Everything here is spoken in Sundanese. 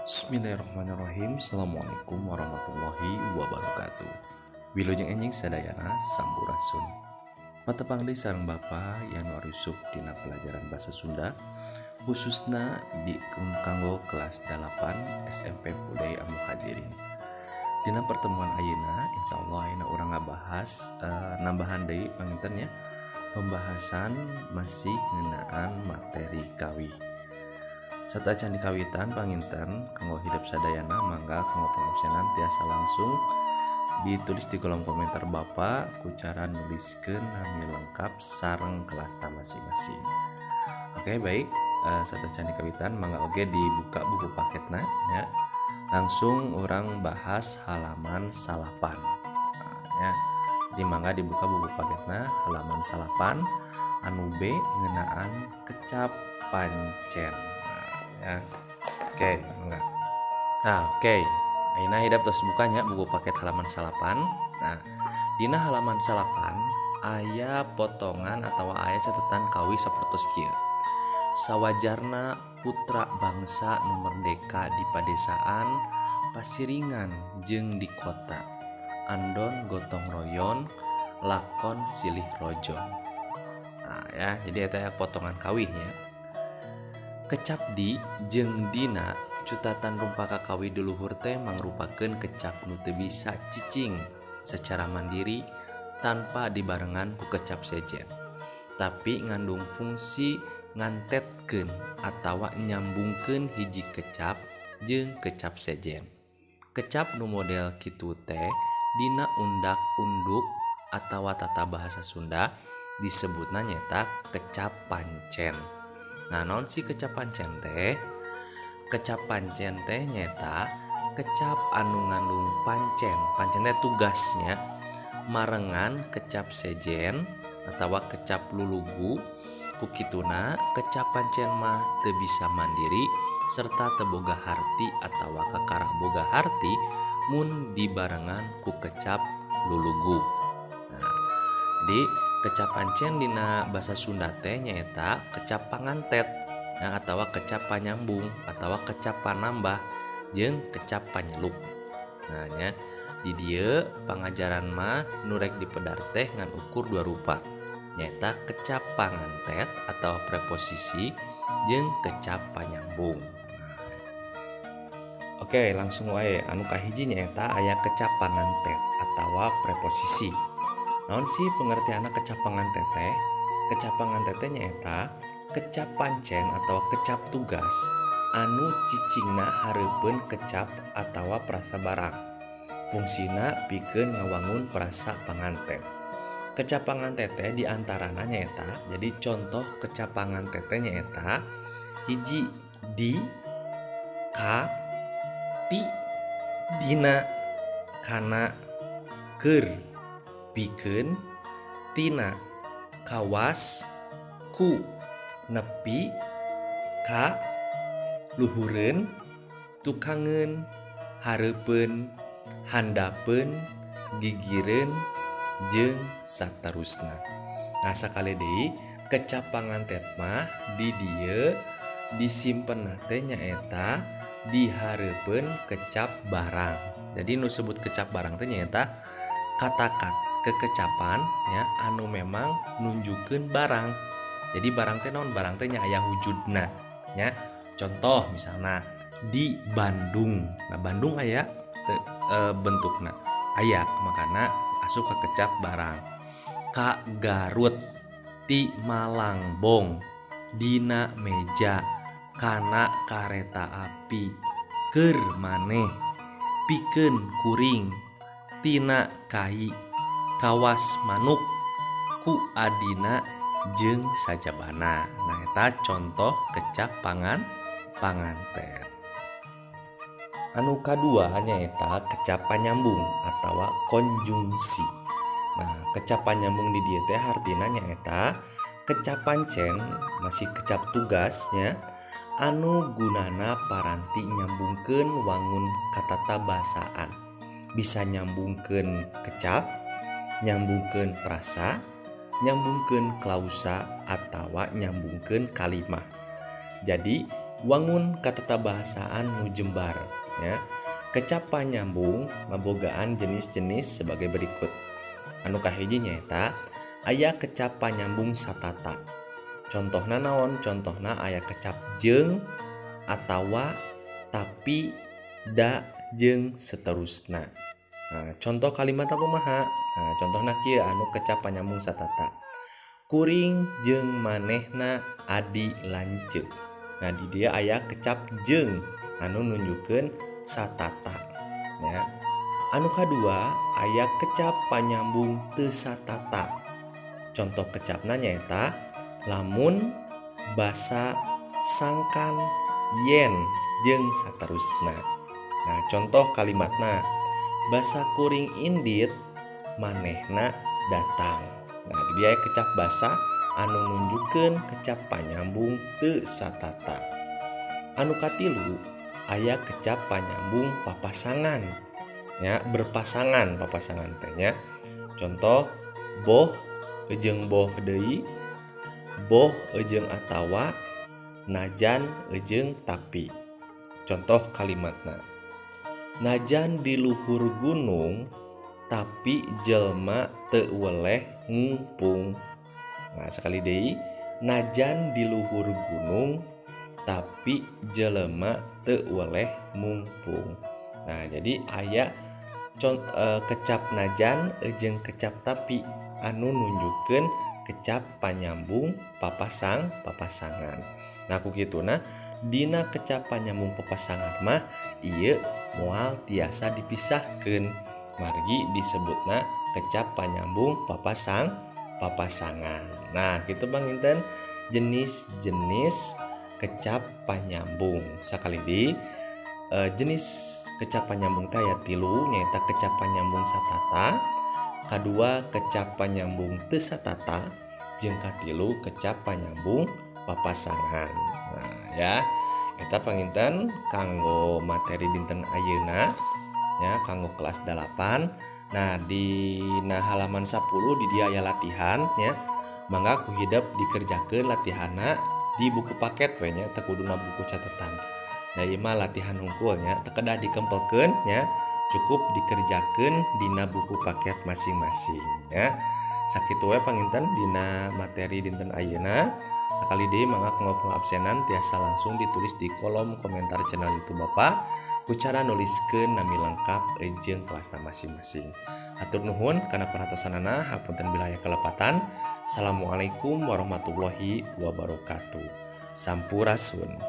Bismillahirrahmanirrahim. Assalamualaikum warahmatullahi wabarakatuh. Wilujeng enjing sadayana, sampurasun. Patepang deui sareng Bapak Yanuar Yusuf dina pelajaran bahasa Sunda, khususna di kanggo kelas 8 SMP Budaya Muhajirin. Dina pertemuan ayeuna, insyaallah ayeuna urang ngabahas nambahan deui panginten nya, pembahasan masih ngeunaan materi kawih. Sateuacan dikawitan panginten, kanggo hidep sadayana, mangga kanggo pengabsenan tiasa langsung ditulis di kolom komentar Bapak ku cara nuliskeun nami lengkap sareng kelasna masing-masing. Oke, baik, sateuacan dikawitan mangga oge dibuka buku paketna ya. Langsung urang bahas halaman 9. Nah, ya. Jadi mangga dibuka buku paketna halaman 9 anu B ngeunaan kecap pancen. Nah, ya. Oke, mangga. Nah, oke. Ayeuna hidep tos bukanya buku paket halaman 9. Nah, dina halaman 9 aya potongan atau aya catatan kawih sapertos kieu. Sawajarna putra bangsa nu merdeka di padesaan, pasiringan jeung di kota. Andon gotong royong, lakon silih rojong. Nah, ya, jadi eta aya potongan kawihnya. Kecap di jeung dina cutatan rumpaka kawih di luhur teh mangrupakeun kecap nu teu bisa cicing secara mandiri tanpa dibarengan ku kecap sejen, tapi ngandung fungsi ngantetkeun atawa nyambungkeun hiji kecap jeung kecap sejen. Kecap nu model kitu teh dina undak-unduk atawa tata bahasa Sunda disebutna nyaeta kecap pancen. Nah, naon sih kecap pancen teh? Kecap pancen teh nyaeta kecap anu ngandung pancen. Pancen teh tugasnya marengan kecap sejen atawa kecap lulugu. Ku kituna kecap pancen mah teu bisa mandiri serta teu boga harti atawa kakara boga harti mun dibarengan ku kecap lulugu. Nah, jadi kecap pancen dina bahasa Sunda teh nyaeta kecap pangantet ya, atawa kecap panyambung atawa kecap panambah jeung kecap panyeluk. Nah, nya di dieu pangajaran mah nu rek dipedar teh ngan ukur dua rupa, nyaeta kecap pangantet atau preposisi jeung kecap panyambung. Oke, langsung wae anu kahiji nyaeta aya kecap pangantet atawa preposisi. Naon sih pengertianna kecap pangantet teh? Kecap pangantet teh nyaeta kecap pancen atau kecap tugas anu cicingna hareupeun kecap atawa prasa barang. Fungsina pikeun ngawangun prasa pangantet. Kecap pangantet teh diantarana nyaeta, jadi contoh kecap pangantet teh nyaeta hiji di, ka, ti, dina, kana, keur, pikeun, tina, kawas, ku, nepi, ka, luhureun, tukangeun, hareupeun, handapeun, gigireun, jeung saterusna. Nah, sakali deui kecap pangantet mah di dieu disimpenna teh nyaeta dihareupeun kecap barang. Jadi nu sebut kecap barang teh nyaeta kata-kata kekecapan ya anu memang nunjukkeun barang. Jadi barang teh naon? Barang teh nya aya wujudna nya. Contoh misalna di Bandung. Nah, Bandung aya teu bentukna aya, makana asup ka kecap barang. Ka Garut, ti Malangbong, dina meja, kana kareta api, keur maneh, pikeun kuring, tina kai, kawas manuk, ku adina, jeung sajabana. Nah, eta contoh kecap pangantet. Anu kadua nyaeta kecap panyambung atawa konjungsi. Nah, kecap panyambung di dieu teh hartina nyaeta kecap pancen masih kecap tugasnya anu gunana paranti nyambungkeun wangun katatabasaan. Bisa nyambungkeun kecap, nyambungkeun prasa, nyambungkeun klausa atawa nyambungkeun kalimah. Jadi Wangun katatabahasaan nu jembar ya. Kecap panyambung ngabogaan jenis-jenis sebagai berikut. Anu kahiji nyaeta aya kecap panyambung satata. Contohna naon? Contohna aya kecap jeung, atawa, tapi, da, jeung seterusna. Nah, contoh kalimat kumaha? Nah, contohna kieu anu kecap panyambung satata. Kuring jeung manehna adi lanceuk. Nah, di dieu aya kecap jeung anu nunjukkeun satata ya. Anu kadua aya kecap panyambung teu satata. Contoh kecapna nyaeta lamun, basa, sangkan, yen, jeung saterusna. Nah, contoh kalimatna basa kuring indit manehna datang. Nah, di dieu aya kecap basa anu nunjukkeun kecap panyambung teu satata. Anu katilu aya kecap panyambung papasangan. Ya, berpasangan papasangan teh nya. Contoh boh jeung boh deui, boh jeung atawa, najan jeung tapi. Contoh kalimatna najan di luhur gunung tapi jelma teu weleh ngungpung. Nah, sekali deui, najan di luhur gunung tapi jelema teu weleh mungpung. Nah, jadi aya kecap najan jeung kecap tapi anu nunjukkeun kecap panyambung papasangan. Nah, ku kituna dina kecap panyambung papasangan mah ieu moal tiasa dipisahkeun, margi disebutna kecap panyambung papasangan. Nah, kitu panginten jenis-jenis kecap panyambung. Sakali deui, jenis kecap panyambung teh aya tilu, nyaeta kecap panyambung satata, kadua kecap panyambung teu satata, jeung katilu kecap panyambung papasangan. Nah, ya, eta panginten kanggo materi dinten ayeuna ya kanggo kelas 8. Nah, dina halaman 10 di dieu aya latihan ya. Mangga ku hidep dikerjakeun latihanna di buku paket we nya, teu kuduna buku catatan. Nah, ieu mah latihan hungkul nya, teu kedah dikempelkeun nya, cukup dikerjakeun dina buku paket masing-masing ya. Sakitu we panginten dina materi dinten ayeuna. Sakali deui mangga kanggo pengabsenan tiasa langsung ditulis di kolom komentar channel YouTube Bapak ku cara nuliskeun nami lengkap jeung kelasna masing-masing. Hatur nuhun kana perhatosanana, hapunten bila aya kalepatan. Assalamualaikum warahmatullahi wabarakatuh. Sampurasun.